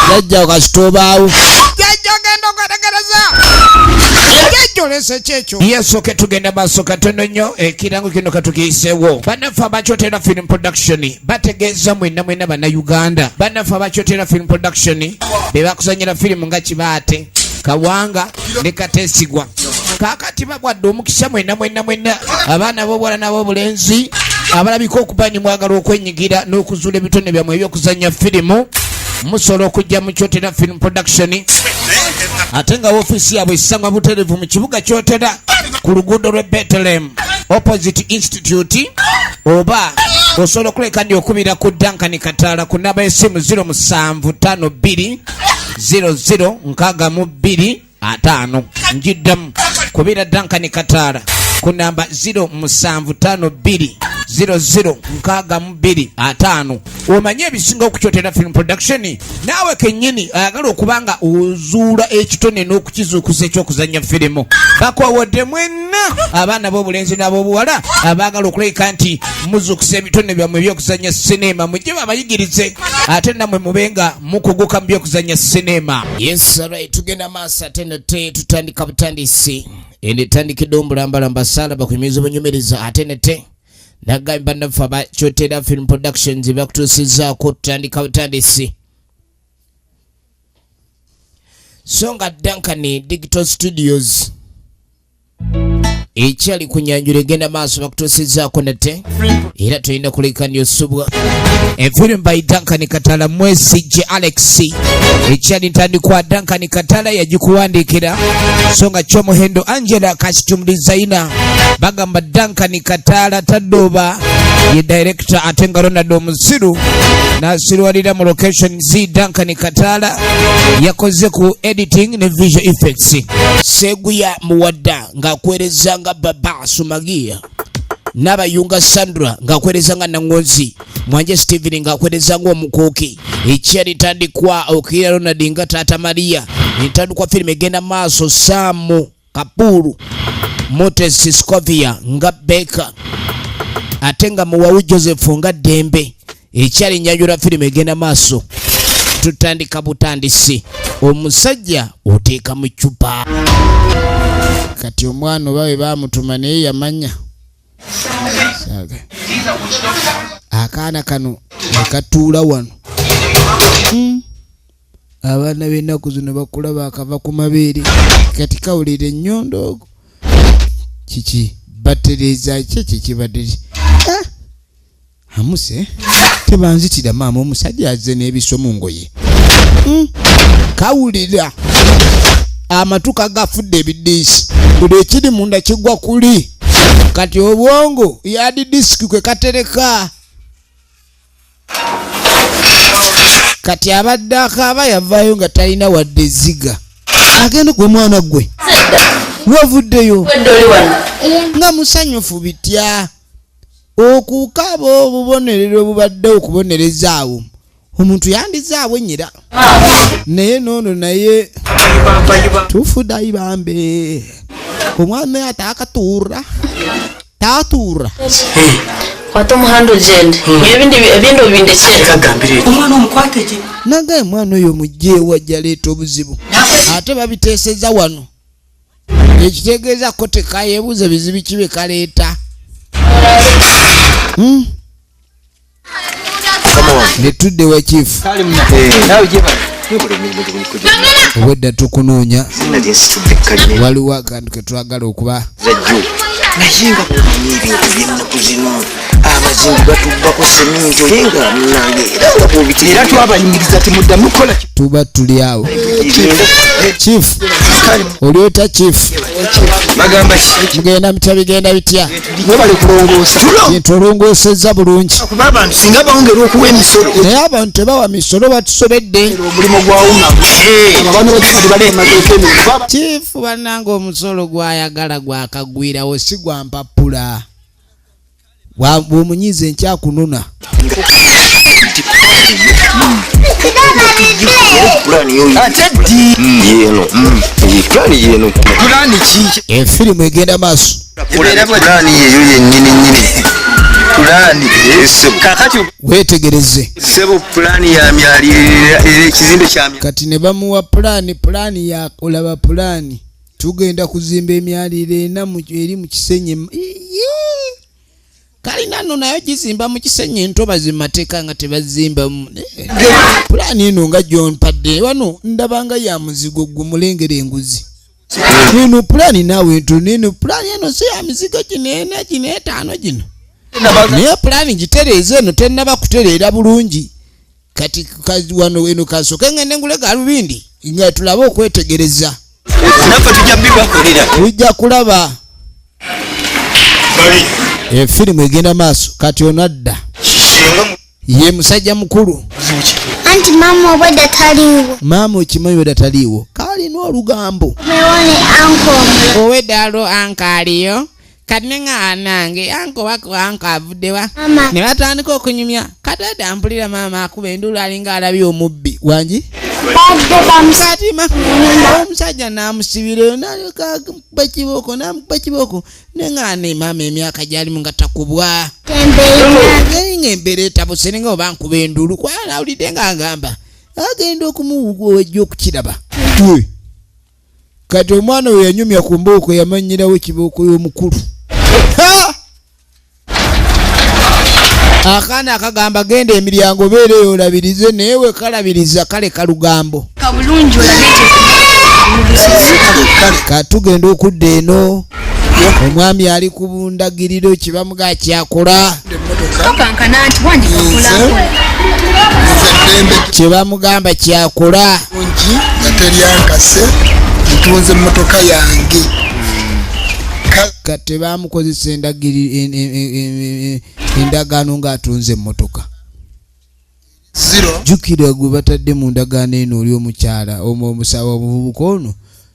Jajja kasita obaawo. Jajja genda okwetegereza. Jajja olese kyekyo. Yes, okay, tugenda maaso katono nnyo. Ekirango kino katukiyiseewo. Bannaffe abakyotera Film Production bategeeza mwenna mwenna Bannayuganda. Bannaffe abakyotera Film Production be bakuzannyira firimu nga Kibaate, Kawanga ne Kateesigwa. Kaakati babwadde omukisa mwenna mwenna mwenna abaana b'obuwala n'ab'obulenzi abalabika okuba ni mwagala okwenyigira n'okuzuula ebitone byammwe eby'okuzannya firimu. Musobola okujja mu Kyotera Film Production, ate nga woofiisi yaabwe esangwa butereevu mu kibuga Kyotera ku luguudo lw'e Bethlehem opposite Institute, oba osobola okuleka ndi okubira ku Duncan Kataala ku namba y'essimu 0752 00 62 5. Njiddamu, kubira Duncan Kataala ku namba 0752 00 62 5, omanye ebisinga okukyotera Film Production. Naawe kennyini ayagala okuba nga ozuula ekitone n'okukizuukusa eky'okuzannya firimu, bakowodde mwenna abaana b'obulenzi n'ab'obuwala abaagala okulabika nti muzuukusa ebitone byammwe eby'okuzannya sinema, mujje babayigirize ate nammwe mube nga mukuguka mu by'okuzannya sinema. Yes, alright, tugenda maaso ate nate tutandika butandisi. Eno etandikidde omulambalamba saala bakunyumiza obunyumiriza ate nate nagambye bannaffe aba Kyotera Film Productions bakutuusizzaako tutandika butandisi. So nga Duncan Digital Studios ekyali ku nyanjula egenda maaso bakutuusizzaako nate, era tolina kulekani osubwa. Efirimu by Duncan Katala Mwesije Alex ekyali ntandikwa, Duncan Katala yagikuwandiikira, so nga Kyomuhendo Angela costume designer. Bagamba Duncan Katala tadooba ye director, ate nga Ronald Omusiru nasirwalira mu location z. Duncan Katala yakoze ku editing ne visual effects. Seguya Muwadda ng'akwereza nga Baba Sumagia, Nabayunga Sandra ng'akwereza nga Nangozi, Mwanje Steven ng'akwereza ng'Omukuuki. Ekyali tandikwa Okira Ronald nga Taata Maria. Entandikwa firimu egenda maaso, Saamu Kapuru Moses Scovia nga Baker, ate nga Muwawu Joseph nga Ddembe. Ekyali nyanjula firimu egenda maaso, tutandika butandisi. Omusajja oteeka mu ccupa. Kati omwana oba bwe baamutuma naye yamanya. Saaga. Akaana kano ne katuula wano. Abaana b'ennaku zino bakula baakava ku mabeere, kati kawulira ennyondo. Kiki batereeza ki? Kiki batereeza? Ah! Amuse tebanzitira maama, omusajja azze n'ebiso mu ngoye. Kawulira amatu kagafudde ebidiisi, buli ekiri munda kigwa kuli. Kati obwongo hard disk kwe katereka. Kati abadde akaaba, yavaayo nga talina wadde ezziga. Agenda gwe mwana gwe wavuddeyo nga musanyufu bitya okukaaba obubonerero obubadde okubonereza awo omuntu yandizaawo ennyira naye noono naye tufudayi bambe omwana atakatuura tatuura. Kwata omuhanda ogyende. Ebindi ebindi obindekere. Kagambire omwana omukwate gye. Nagaye mwana oyo mugyewo, ajja leeta obuzibu, ate babiteeseza wano, ekitegeeza ko tekayebuuza bizibu kibe kaleeta. Ne tudde wa chief. Obwedda tukunoonya, waliwo akantu ketwagala okuba. Naye nga bwomanyi ebintu byennaku zino, abazimbi batubbako seminti, naye nga munange era nga bwobiti era twabayimiriza timuddamu kukola. Tuba tuli awo, chief. Oliota chief? Bagamba ki? Mugenda mutya? Bigenda bitya? Mwebale kulongoosa. Kintu olongoosezza bulungi. Kuba abantu singa bongera okuwa emisolo. Naye abantu tebawa misolo, batusobedde. Omulimu gwawuma abaana bakifati bali emateeka emirimu. Chief, bannange, omusolo gwayagala gwakagwirawo, si gwa mpapula. Bw'omunyiiza enkyakununa. Ate ddi? Yeno pulani yeno. Pulani ki? Efirimu egenda maaso. Pulani yeyo yennyini nyini. Pulaani kakati Weetegereze. Sebo, pulaani ya myaliriro, ekizimbe kya Kati ne bamuwa pulaani. Pulaani ya olaba pulaani, tugenda kuzimba emyaliro ena eri mu Kisenyi. Iye! Kalina nno nayo gizimba mu Kisenyi, entobazi mu mateeka nga tebazimbamu. Pulaani eno nga gyompadde wano ndabanga ya muzigo, gwe mulengera enguzi eno pulaani naawe ntono. Eno pulaani eno si ya mizigo gino ena, gino etaano gino, naye pulaani gitereeza, eno tennaba kutereera bulungi. Kati wano eno kasooke ngende ngule galubindi nga tulabe okwetegereza. Naffe tujja bibakolera. Ujja kulaba efirimu egenda maaso. Kati ono adda ye musajja mukulu. Anti maama obwedda taliiwo. Maama okimanyi wedda taliiwo, kalina olugambo. Mewone uncle omulala. Owedda uncle aliyo. Kati nenga nange uncle wako, uncle avuddewa? Maama. Ne batandika okunyumya. Kati adda mpulira maama akuba enduulu, alinga alabye omubbi wangi. Badde bamusi. Kati omusajja n'amusibira, nalyoka amukuba kibooko, n'amukuba kibooko. Neŋŋaana maama emyaka gyalimu nga takubwa. Tembeera. Naye nga embeera etabuse, nenga oba nkuba enduulu kubanga nawulidde nga agamba agenda okumuwugwa owejja okukiraba. We. Kati omwana we yanyumya ku mbooko, yamanyirawo ekibooko y'omukulu. Ha! Akaana akagamba genda emiryango beereyo olabirize, naye we kalabiriza kale kalugambo. Kabulungi olabe. Katugenda okudda eno, omwami ali ku bundagiriro kibamuga kyakola. Tokankana nti wandika mpolampola. Nze ddembe. Kyebamugamba kyakola. Bungi nga teryankase, ntunze emmotoka yange. Kati bamukozesa endagaano ng'atunze emmotoka. Zero. Jjukira gwe batadde mu ndagaano eno oli omukyala omusawo, omuvubuka ono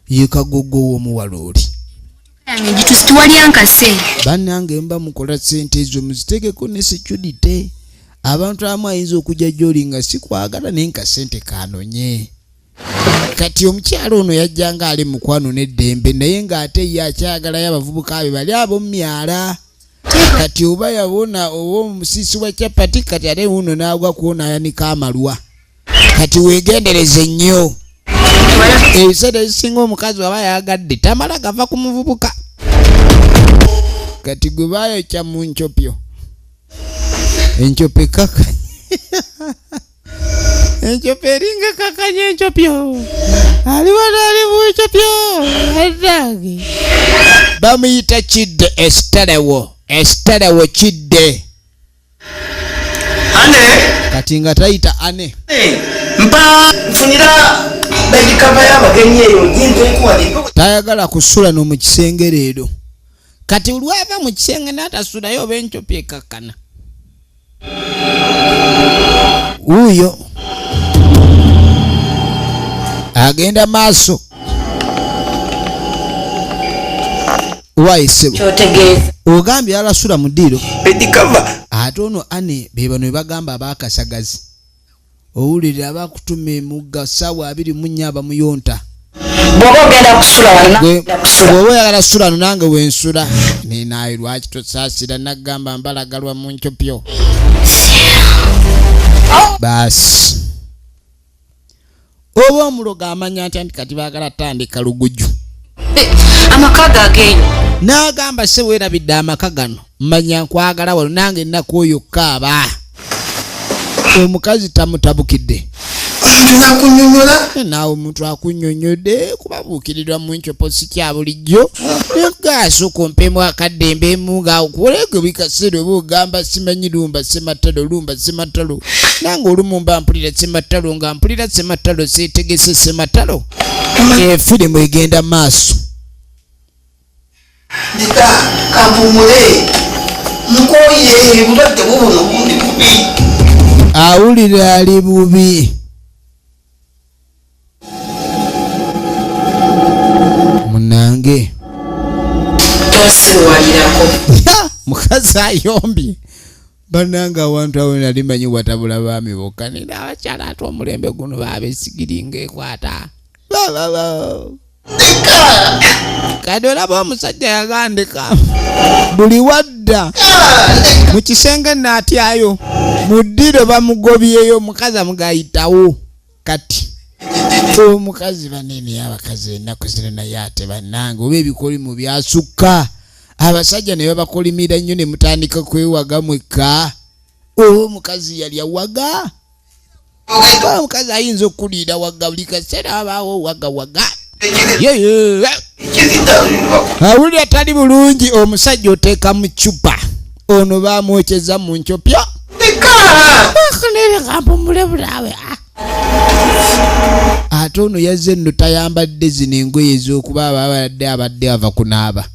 ye kagogo w'omuwala oli. Yange gitusi tiwali ankase. Bannange, mba mukola sente ezo muzitegeko ne security. Abantu abamu ayinza okujja gy'oli nga sikwagala, naye nka sente kanonye. Kati omukyala ono yajja nga ali mukwano n'eddembe, naye ng'ate ye akyagalayo abavubuka be bali ab'omu myala. Kati oba yabona oba omusiisi wa capati, kati ate wuno n'agwa kuwona ayanika amalwa. Kati weegendereze nnyo, ebiseera ebisinga omukazi waba yagadde tamala gava ku muvubuka. Kati gwe bayokya mu nkyopyo, enkyopyo ekakanye, enkyopyo eringa kakanye, enkyopyo ali wano, ali mu nkyopyo adange. Bamuyita Kidde Esiterewo, Esiterewo Kidde. Ane. Kati nga tayita ane. Mpa nfunira bed cover y'abagenyi eyo gimpeekuwale. Tayagala kusula no mu kisenge leero. Kati olwava mu kisenge n'atasulayo oba enkyopyo ekakkana wuuyo agenda maaso waayesebo. Kyotegeeza. Ogambye alasula mu ddiiro. Bed cover. Ate ono ane be bano bebagamba abakasagazi, owulira abakutuma emugga ssaawa 24 abamuyonta. Bw'oba ogenda kusula wano, nagenda kusula. Bw'oba oyagala sula no nange wensula nenaye. Lwaki tosaasira? Naggamba mbalagalwa mu nkyopyo baasi oba omulogo amanya ntya nti kati baagala tandika luguju. Amaka gageeyo. N'agamba se weerabidde amaka gano, manya nkwagala wano nange ennaku oyo kaaba omukazi tamutabukidde. Tunakunyonyola. Naawe omuntu akunyonyodde kubabuukirirwa mu nkyopo si kya bulijjo. Gasooka ompemu akaddembe emu ngaakukolege buli kaseera oba ogamba simanyi lumba sematalo, lumba sematalo. Nange olumu mba mpulira sematalo, nga mpulira sematalo, seetegese sematalo. Efirimu egenda maaso. Ndeka kampumule, nkoye, bulwadde bubuno bundi bubi. Awulira ali bubi munange. Tosiwalirako. Ya, mukazi ayombye. Bannange, awantu awo nali manyi watabula baami bokka, naye abakyala ate omulembe guno babeesigiringa ekwata. Ba, ba, ba. Kati olaba omusajja yagandika buli wadda mu kisenge naatyayo mu ddiro bamugobyeyo, omukazi amugayitawo. Kati omukazi banene, abakazi ennaku zino, naye ate bannange oba ebikolimu byasukka, abasajja ne babakolimira nnyo ne mutandika kwewaga mwekka. Oba omukazi yali awaga, oba omukazi ayinza okuliira waga buli kaseera, abaawo waga waga. Ye, awulira tali bulungi. Omusajja oteeka mu cupa, ono bamwokyeza mu nkyopyo nerekampummule bulaawe. Ate ono yazze nno tayambadde zino engoye ez'okuba aba abadde ava kunaaba.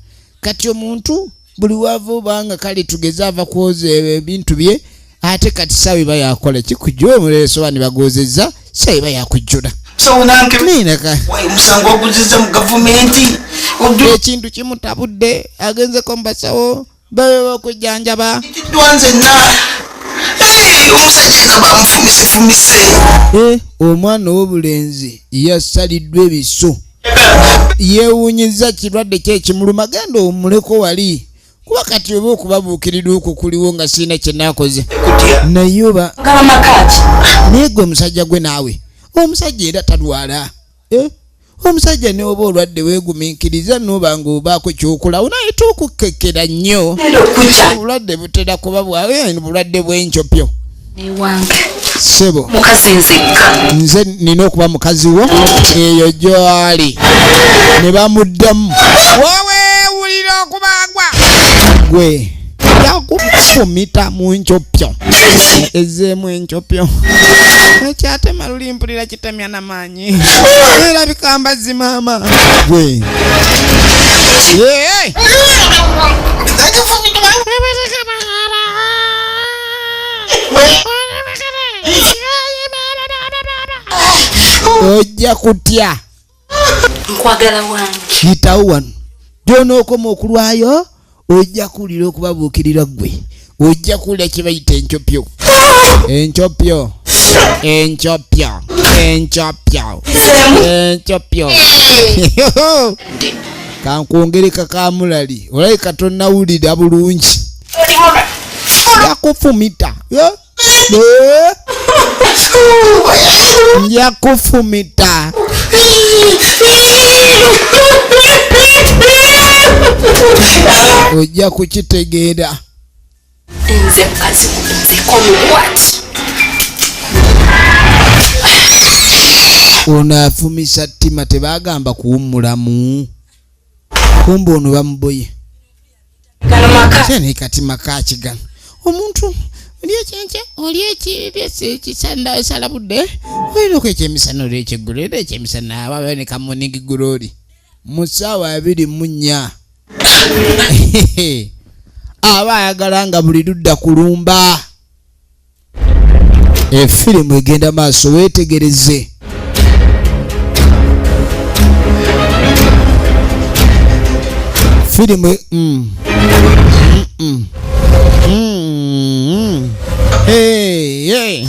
Kati omuntu buli wava obanga kale tugeze ava kwoza ebintu bye, ate kati saawa eba yakola kikujja omuleeso oba ne bagozezza, saawa eba yakujjula. So nanke Ninaka. Omusango waguziza mu gavumenti. Ekintu kimutabudde, agenzeko mu basawo babe bakujjanjaba. Ojukiddwa nzenna. Omusajja nga bamufumisefumise. Omwana ow'obulenzi yasaliddwa ebiso, yeewuunyiza kirwadde ki ekimuluma. Genda omuleko wali, kuba kati oba okubabuukirirwa okwo kuliwo nga sirina kye naakoze. Kutya. Naye oba Gaba makaaki. Naye gwe musajja gwe naawe, omusajja era talwala. Omusajja ne oba olwadde weegumiikiriza noba nga obaako kyokolawo, naye tukukekkera nnyo. Genda okujja. Obulwadde butera kuba bwa bulwadde bw'enkyopyo. Newange. Ssebo. Mukazi nzekka. Nze nina okuba mukazi wo eyo gy'ali. Ne bamuddamu wewewulira okubangwa gwe yakufumita mu nkyopyo ezeemu enkyopyo ekyatema luli mpulira kitemya namaanyi erabika mbazzi maama gwe. Ye! Ojja kutya. Nkwagala wange. Yitawo wano gyonookoma okulwayo, ojja kuwulira okubabuukirira ggwe, ojja kuwulira kye bayita enkyopyo, enkyopyo, enkyopyo, enkyopyo, enkyopyo. Kankwongere kakamulali, olabika tonnawulira bulungi. Yakufumita. Njakufumita, ojja kukitegeera. Nze mukazi nzeko mukwati. Ono afumisa ttima, tebagamba kuwummulamu, kumbe ono bamuboye. Gano maka. Naye kati maka ki gano? Omuntu oli ekyenkya, oli ekisala budde, olina ekyemisana, oli ekyeggulo, era ekyemisana aba ne ka morning glory mu ssaawa 24 aba ayagala nga buli ludda kulumba. Efirimu egenda maaso, weetegereze. Firimu Hey, hey.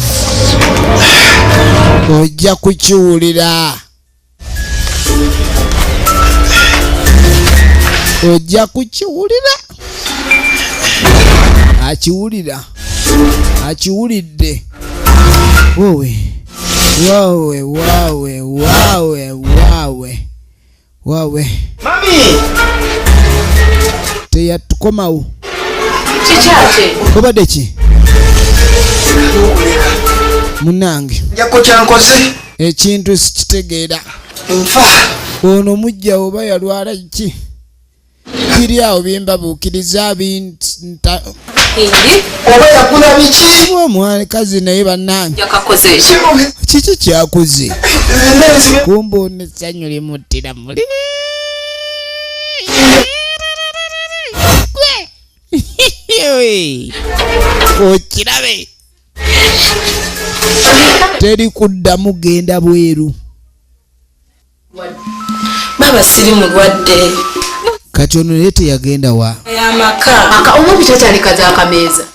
Ojja kukiwulira, ojja kukiwulira. Akiwulira, akiwulidde. Wowe wawe wawe wawe wawe wawe. Mami! Teyatukomawo. Kikyate. Obadde ki munange? Njako kyankoze. Ekintu sikitegeera. Nfa. Ono mujja oba yalwala ki? Kiri awo bimbabuukiriza binta. Eri. Oba yakula biki? Oba omwakazi naye bannange. Yakakoze eki? Kiki kyakoze? Kumbe ono essanyu limuttira muli. Gwe! Okirabe. Teri kuddamu genda bweru. Baba siri mulwadde. Kati ono naye teyagenda wa? Amaka. Aka omubi takyaleka z'akameeza.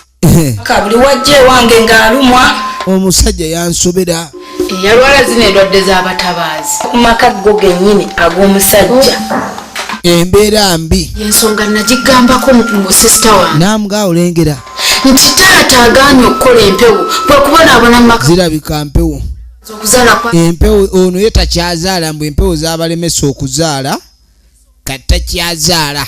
Aka buli wajja ewange ng'alumwa. Omusajja yansobera. Yalwala zino endwadde z'abatabaazi ku maka go gennyini ag'omusajja. Embeera mbi. Ensonga nagigambako mu sisita wange. Namuga olengera nti taata agaanye okukola empewo bwe kubonaabona mu maka. Zirabika mpewo. Empewo ono ye takyazaala, mbu empewo z'abalemesa okuzaala, kati takyazaala.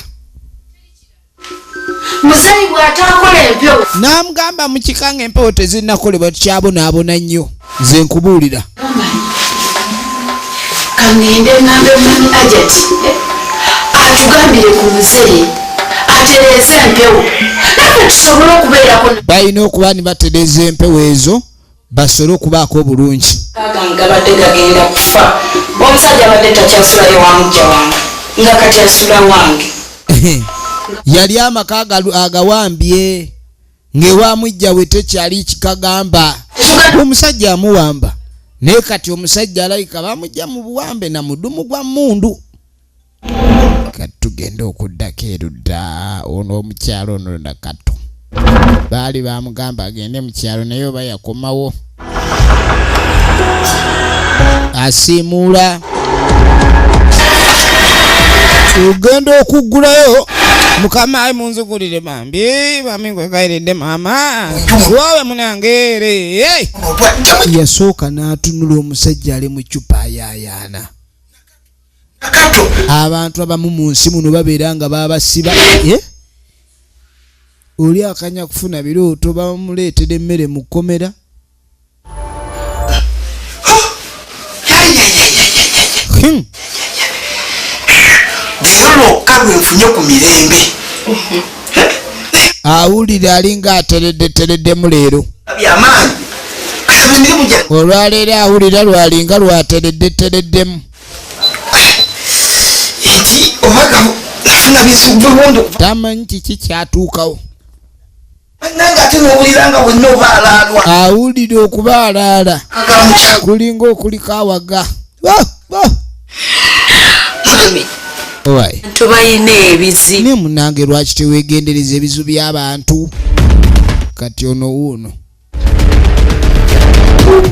Muzeeyi bw'ataakola empewo. N'amugamba mu kika ng'empewo tezinnakolebwa tukyabonaabona nnyo. Nze nkubuulira. Kangende ngambe mwami Ajati atugambire ku muzeeyi atereeze empewo naffe tusobole okubeerako. Balina okuba ne batereeza empewo ezo basobole okubaako obulungi. Gabadde gagenda kufa. Omusajja abadde takyasulayo wa mujja wange nga kati asula wange. Yali amaka agawambye ng'ewa mujja we tekyali kikagamba. Omusajja amuwamba naye kati omusajja alabika bamujja mu buwambe na mudumu gwa mmundu. Kati tugenda okuddako erudda ono omukyalo ono Nakato. Baali bamugamba agende mu kyalo naye oba yakomawo. Asiimuula. Tugenda okuggulayo mukama ayi munzigulire bambi bambi nkwegayiridde maama wowe munange. Yasooka n'atunula omusajja ali mu ccupa ayaayaana. Abantu abamu mu nsi muno babeera nga babasiba. Oli akanya kufuna birooto bamuleetera emmere mu kkomera. Awulira alinga ateredde-tereddemu leero. Olwaleero awulira lwalinga lwateredde-tereddemu. Tamanyi kiki kyatuukawo. Awulira okuba alaala kulinga okuliko awaga. Tubalina ebizibu. Ne munnange lwaki teweegendereza ebizibu by'abantu? Kati ono wuuno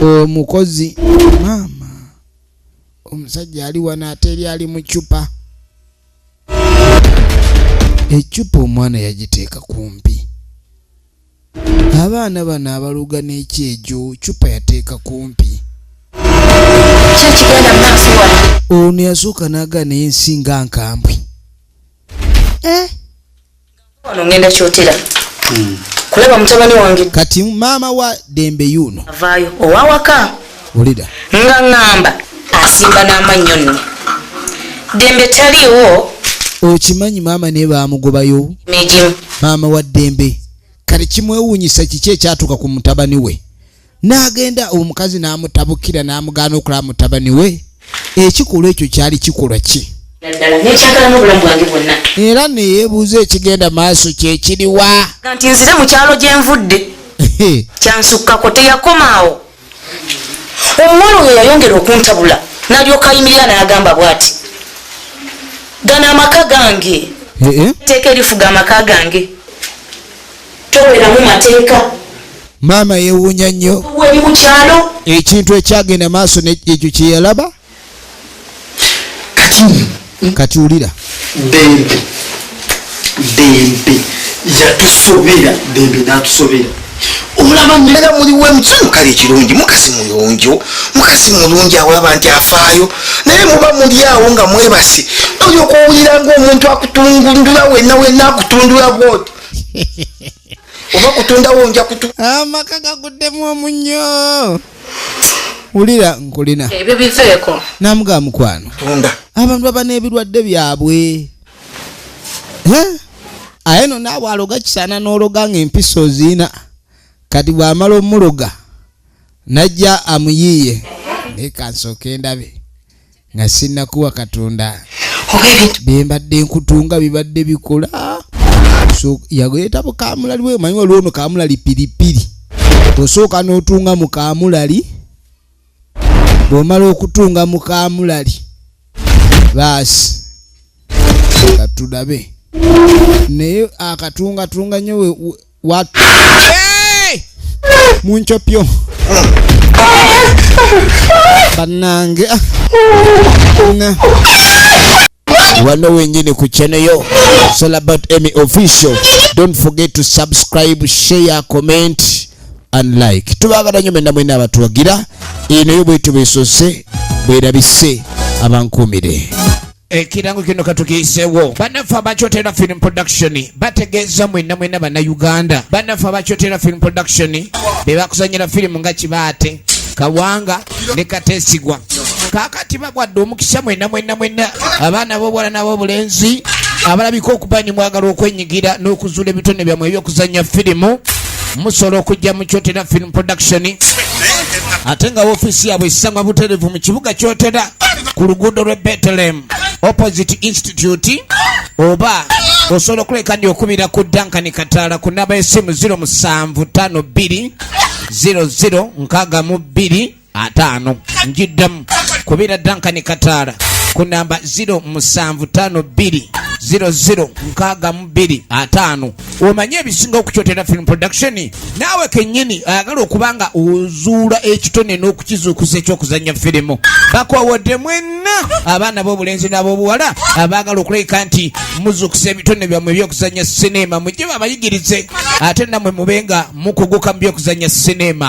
omukozi maama omusajja ali wano ate eri ali mu ccupa. Eccupa omwana yagiteeka kumpi. Abaana bano abaluga n'ekyejo ccupa yateeka kumpi. Ono yasooka n'agaana ensi nga nkambwe. Wano ngenda kyotera. Kulaba mutabani wange. Kati maama wa Dembe yuno. Avaayo owawaka. Wulira. Nga ŋŋamba asimba n'amannyo nno. Dembe taliiwo. Okimanyi maama naye baamugobayo. Maama wa Dembe. Kale kimwewuunyisa kiki ekyatuuka ku mutabani we. N'agenda omukazi n'amutabukira n'amugaana okulaba mutabani we. Ekikolwa ekyo kyali kikolwa ki? Era ne yeebuuza ekigenda maaso kye kiriwa. Nti nzire mu kyalo gye nvudde. Kyansukkako teyakomaawo. Omuwala oyo yayongera okuntabula n'alyoka ayimirira n'agamba bw'ati, gano amaka gange. Etteeka erifuga amaka gange. Toweramu mateeka. Maama yeewuunya nnyo. Weri mu kyalo. Ekintu ekyagenda maaso ekyo kye yalaba. Kati wulira. Dembe. Dembe yatusobera, Dembe n'atusobera. Olaba mbeera muli w'emukyalo kale ekirungi, mukazi muyonjo, mukazi mulungi awolaba nti afaayo, naye muba muli awo nga mwebase, olyoka owulira ng'omuntu akutundula wenna wenna akutundula bw'oti. Oba kutundawo nja kutu. Amaka gaguddemu omunnyo. Wulira nkulina. Ebyo biveeko. Namuga mukwano. Tunda. Abantu baba n'ebirwadde byabwe. Aye no naawe aloga kisaana n'ologa ng'empisa oziina. Kati bw'amala omuloga n'ajja amuyiiye. Naye kansooke ndabe nga sinnakuwa Katonda. Bye mbadde nkutunga bibadde bikola. So yagoyeta bu kaamulali we omanyi waliwo ono kaamulali piripiri. Osooka n'otunga mu kaamulali. Bw'omala okutunga mu kaamulali baasi katulabe. Naye akatungatunga nnyo wa munchopyo. Bannange, ah. Na. Wano wenyini ku channel yo It's all about Emmy Official. Don't forget to subscribe, share, comment and like. Tubagala nnyo mwenna mwenna abatuwagira. Eno yo bwetyo bwesose bwerabise abankuumire. Ekirango kino katukiisewo. Bannaffe abakyotera Film Production bategeeza mwenna mwenna Bannayuganda. Bannaffe abakyotera Film Production be bakuzanyira firimu nga Kibaate, Kawanga ne Kateesigwa. Kaakati babwadde omukisa mwenna mwenna mwenna abaana b'obuwala n'ab'obulenzi abalabika okuba ni mwagala okwenyigira n'okuzuula ebitone byammwe eby'okuzannya firimu, musobola okujja mu Kyotera Film Production, ate nga woofiisi yaabwe esangwa butereevu mu kibuga Kyotera ku luguudo lw'e Bethlehem opposite institute, oba osobola okuleka ndi okubira ku Duncan Kataala ku namba y'essimu 0752 00 62 5. Njiddamu, kubira Duncan Kataala ku namba 0752 00 62 5, omanye ebisinga okukyotera Film Production. Naawe kennyini ayagala okuba nga ozuula ekitone n'okukizuukusa ekyokuzannya firimu, bakwawodde mwenna abaana b'obulenzi n'ab'obuwala abaagala okulabika nti muzuukusa ebitone byammwe ebyokuzannya sinema, mujje babayigirize ate nammwe mube nga mukuguka mu byokuzannya sinema.